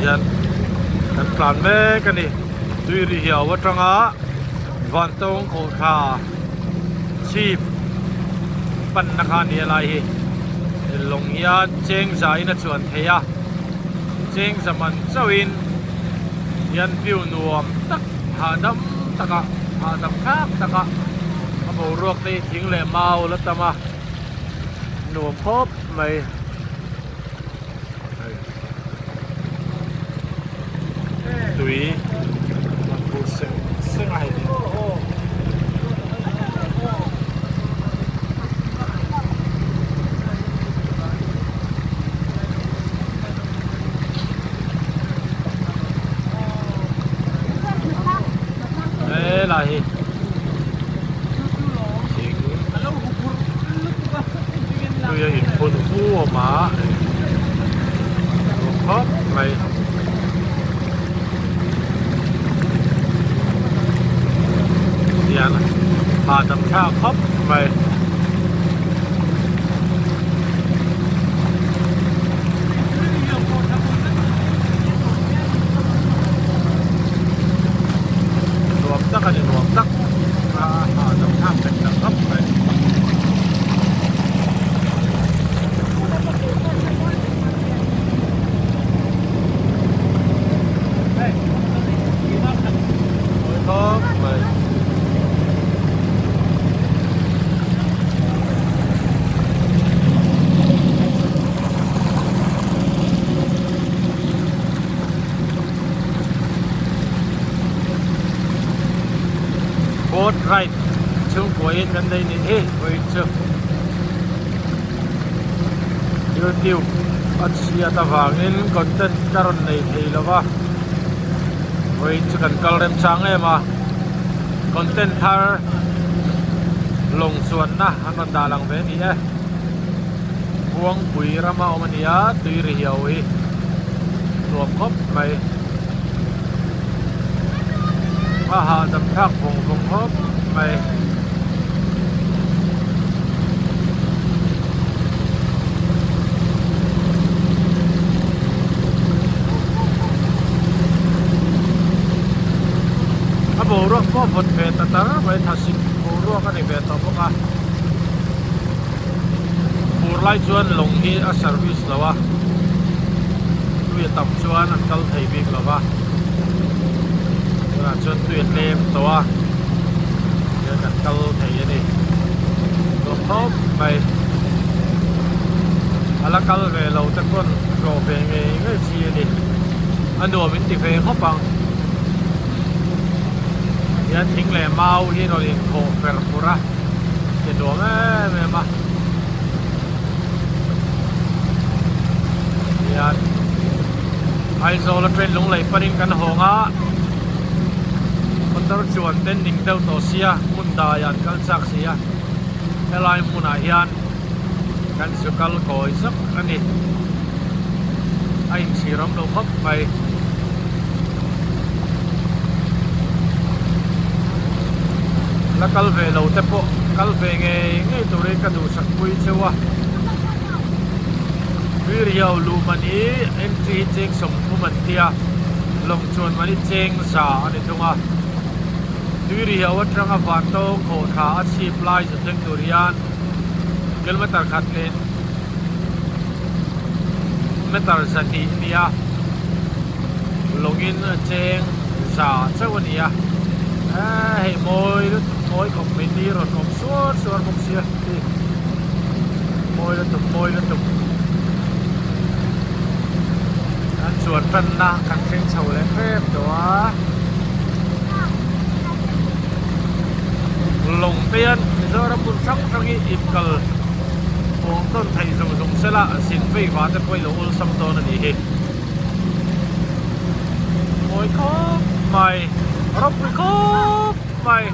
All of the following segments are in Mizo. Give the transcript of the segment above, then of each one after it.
Hian kan tlan mek a ni. Tui ri hiau atanga Vantawng Kohhra chhip panna kha a ni a lai hi. Lawng hian cheng zain a chuan thei a, cheng za man chauhin hian view nuam tak hahdam taka hahdam thlak taka a boruak te hi thing leh mau la tam a, nuam khawp mai. Tui a phur seng seng a hei ni. Helai hi thing tui a inphun huam a nuam khawp mai. Hian hahdam thlak khawp mai. Nuam tak a ni nuam tak a hahdam thlak vek tak khawp mai. Mawi khawp mai. Boat ride chhungkuain kan nei nih hi vawiin chu youtube a chhiat avangin content ka rawn nei thei lo va vawiin chu kan kal remchang em a content thar lawng chuanna an rawn dah lang ve a ni e Buangpui rama awm a ni a tui ri hiau hi nuam khawp mai a hahdam thlak vawng vawng khawp mai. A boruak pawh a vawt ve ta tar mai thasik boruak a ni ve tawh bawk a fur lai chuan lawng hi a service lo a tui a tam chuan an kal thei bik lo va tunah chuan tui a tlem tawh a tihian an kal thei a ni nuam khawp mai a la kal ve lo te pawn tlawh ve ngei ngei chi a ni a nuam in ti ve khawp ang hian thing leh mau hi rawn inkhawh fer fur a ti nuam em em a hian Aizawl a train lunglei panin kan hawng a motor chuan ten ning deuh tawh sia hmun daiah an kal chak si a helai hmunah hian kan zu kal kawi zak a ni a inchhir awm lo khawp mai. La kal ve lo te pawh kal ve ngei ngei turin ka duhsak pui cheu a Tuiriau luh man hi entry hi cheng 30 an tia lawng chuan man hi cheng za a ni thung a Tuiriau atanga Vantawng khawhthla a chhip lai za thleng tur hian kilometer khat leh meter 200 a ni a lawngin a cheng za chauh a ni a eee hei mawi lutuk mawi khawp mai ni rawn awm suar suar bawk sia hei mawi lutuk mawi lutuk an chuan tanna kan thleng chho leh hrep tawh a lawng te hian Mizoram hmun hrang hrang hi inkal pawh tawn theih zung zung sela zin vei va te pawh i lo awlsam dawn a nih hi. Mawi khawp mai ropui khawp mai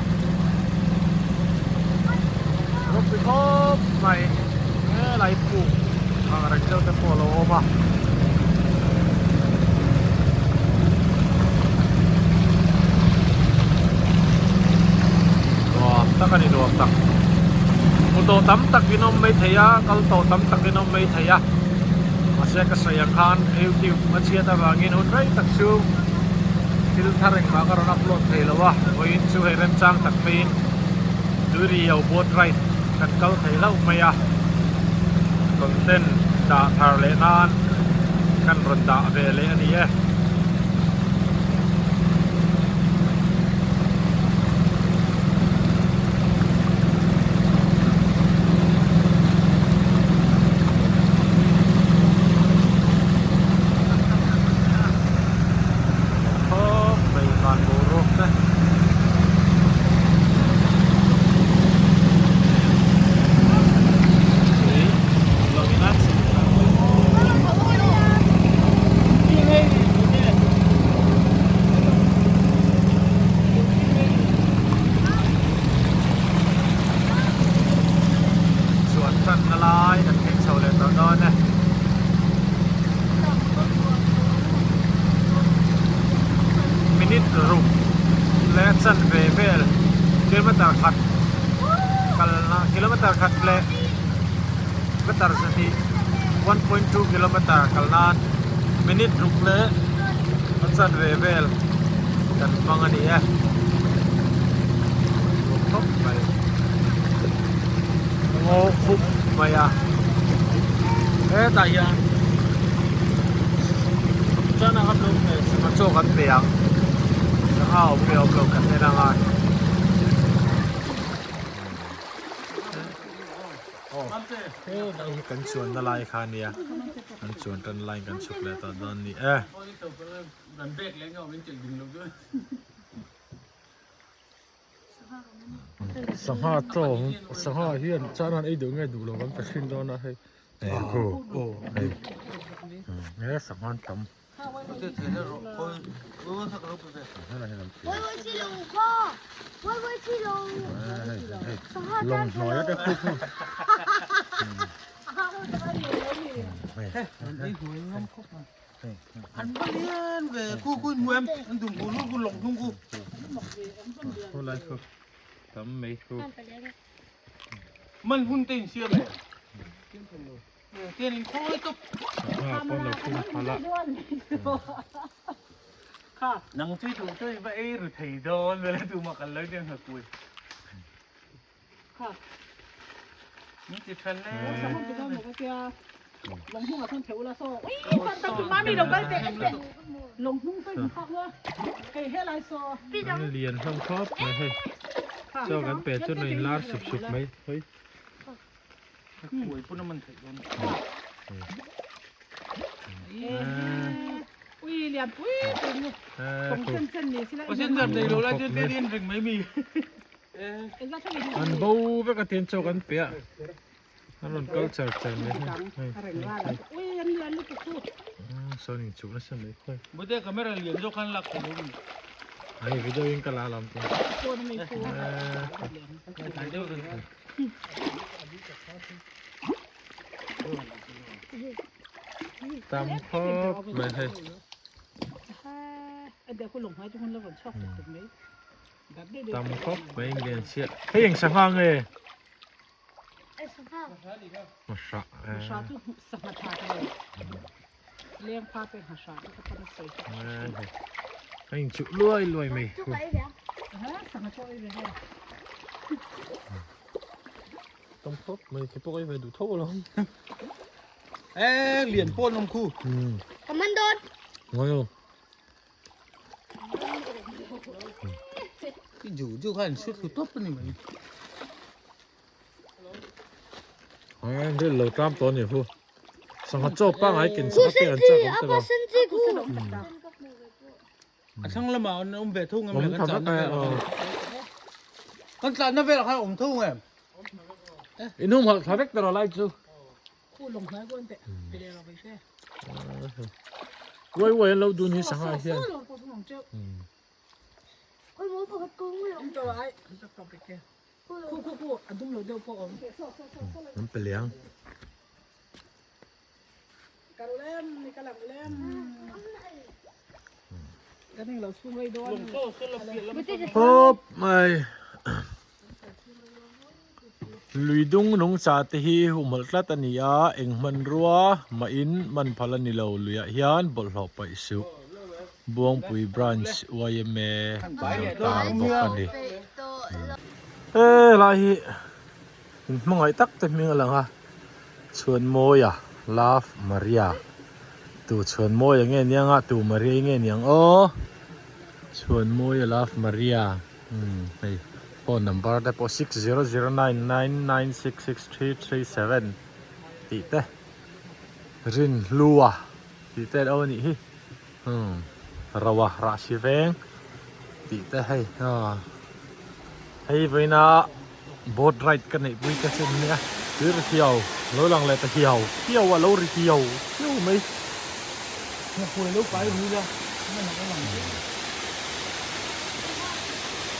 ropui khawp mai helai puk ang reng deuh te pawh a lo awm a. Nuam tak a ni nuam tak hmu tawh tam tak in awm mai thei a kal tawh tam tak in awm mai thei a. Mahse ka sawi ang khan YouTube a chhiat avangin hun rei tak chu thil thar engmah ka rawn upload thei lo a, vawiin chu hei remchang tak maiin Tuiriau boat ride kan kal thei hlauh mai a, content dah thar leh nan kan rawn dah ve leh a ni e. Khawp mai van boruak te. Tui lawngin a chhim thla. Chuan tanna lai kan thleng chho leh tawh dawn e. Minute ruk leh chanve vel kilometer khat kalna kilometer khat leh meter zahnih 1.2 kilometer kal nan minute ruk leh a chanve vel kan hmang a ni e. Nuam khawp mai. Ngaw khup mai a. Hetah hian chuan a hlawm hmel sangha chaw kan pe ang. Sangha awm nge awm lo kan en ang a. Hei hi kan chuanna lai kha a nia. Kan chuan tan laiin kan chhuk leh tawh dawn a ni e. Sangha chaw sangha hian chuan an ei duh nge duh lo kan pe thin dawn a hei hei he sangha an tam. Lawng hnuai a te khu khu. Khawlai khu tam mai khu. Man hun te in siam e. Tian in khawi tawp. Sangha pawn lo khum phal a. Nang chui tu chui va ei ru thei dawn vela tu mah kan lo tiang ha kui. Min ti tha le. An lian hlawm khawp mai hei. Chaw kan pe chu nuin lar sup sup mai hei. Kuai pun a man theih dawn. An bo vek a tin chaw kan pe a an rawn kal char char mai hei sawn in chuh nasa mai khawi hei video in ka la lam te tam khawp mai hei. Tam khawp mai ngen chiah. Hei eng sangha nge? Hmahra. Hei eng chuh luai luai mai. Tam khawp mai khi pawh ei ve duh tho alawm. Ê liền pawn awm khu. Cảm ơn đôn. Ngon không? Cái dù dù khan suốt khu top ni mai. Ai đây lo tram to ni hu. Sangha chaw pa ngai kin sangha pe an chak awm te lo. A thlang lama an awm ve thung em le Awm kan tha tlan vek na e vel aw. Kan tlan na vel khan awm thung em. In hum halh tha vek ta ro lai chu. Uai uai an lo dun hi sangha hian. An pe liang. Hop mai. Lui dung nungcha te hi humhalh tlat a ni a, eng hmanrua mahin man phal a ni lo. Luiah hian bawlhhlawh paih suh. Buangpui Branch yma an lo tar bawk a ni. He lai hi in hmangaih tak te hming a lang a, Chhuanmawia Love Maria tu Chhuanmawia nge niang a tu Maria nge niang aw Chhuanmawia Love Maria. Umm hei phone number te pawh 6009996637 tih te Rinhlua tih te alo nih hi umm Roa Rahsi veng tih te hei aw hei vawiina boat ride ka neih pui te chu an nia tui ri hiau lo lang leh ta hiau hiau a lo ri hiau hiau mai.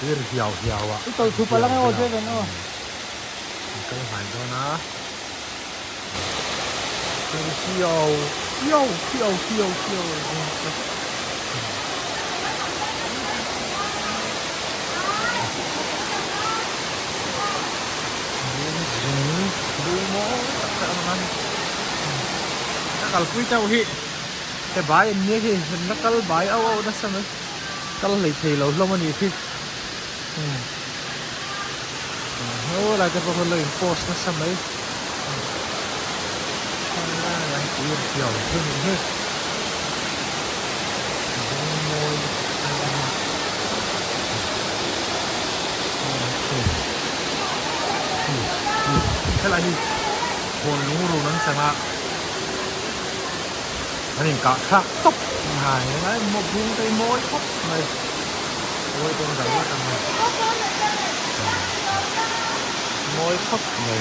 Tir hiau hiau ah an kal hnai dawn a tir hiau hiau hiau hiau hiau ka kalpui chauh hi. He bai an nia khi la kal bai auh auh nasa mai kal hlei thei lo hlawm a nih khi ho lai te pawh khaw lo in post nasa mai tui a hriau chu a nih hi rawng mawi lutuk te a ni helai hi khawn lungrun an chang a. An inkah thlak tawp mai lai maw bung te hi mawi khawp mai mawi dawn dal vek ang a mawi khawp mai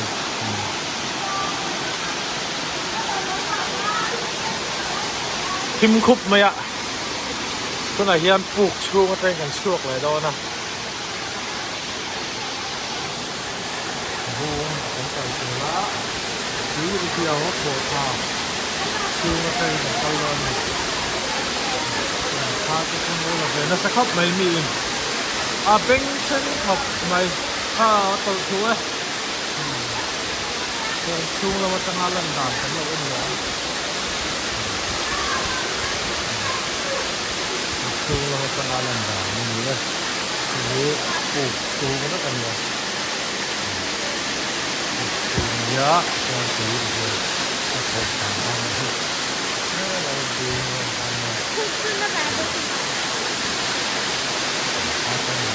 thim khup mai a tunah hian puk chhung atangin kan chhuak leh dawn a bung kan kal tur a tui ri hiau a khawh tha chhung atangin kan kal dawn a ni thla te chu lo la ve nasa khawp mai miin a beng then khawp mai kha a tawlh thu e chuan chhung lam atanga lan dan kan lo en leh a chhung lam atanga lan dan a ni e. Hei hi puk chhung vek a ni a puk chhung a nia chuan tui ri hian a thawh thla a nih hi helai bung vel khan maw a ta ni a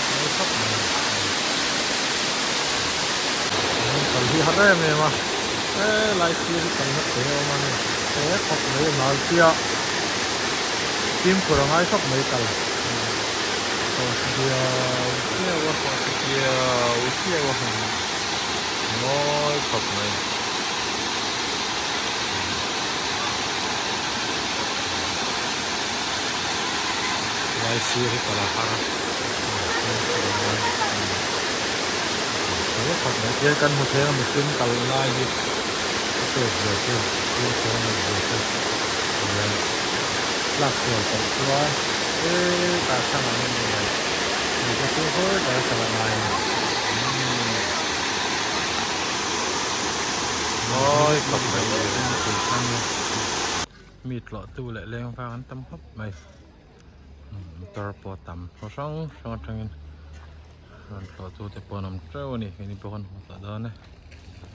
mawi khawp mai an kal hi har em em a helai sir hi kalna te a awm a ni he khawp mai a nal chiah. Fimkhur a ngai khawp mai kal chho chiau chiau a chho chiau chiau a han mawi khawp mai. Lai sir hi kal a har a fimkhur a ngai hle khawp mai tihian kan hmu thleng a mihring kal lai hi a pek zia chu fimkhur a ngaih zia chu tihian. Tlak sual palh chuan he tah thlang ang in nei mi kha chu hawi tak a kal a ngai a ni. Mawi khawp mai mi tlawh tu leh leng vang an tam khawp mai motor pawh a tam khaw hrang hrang atangin rawn tlawh tu te pawh an awm teuh a ni keini pawh kan hmu tawh dawn e.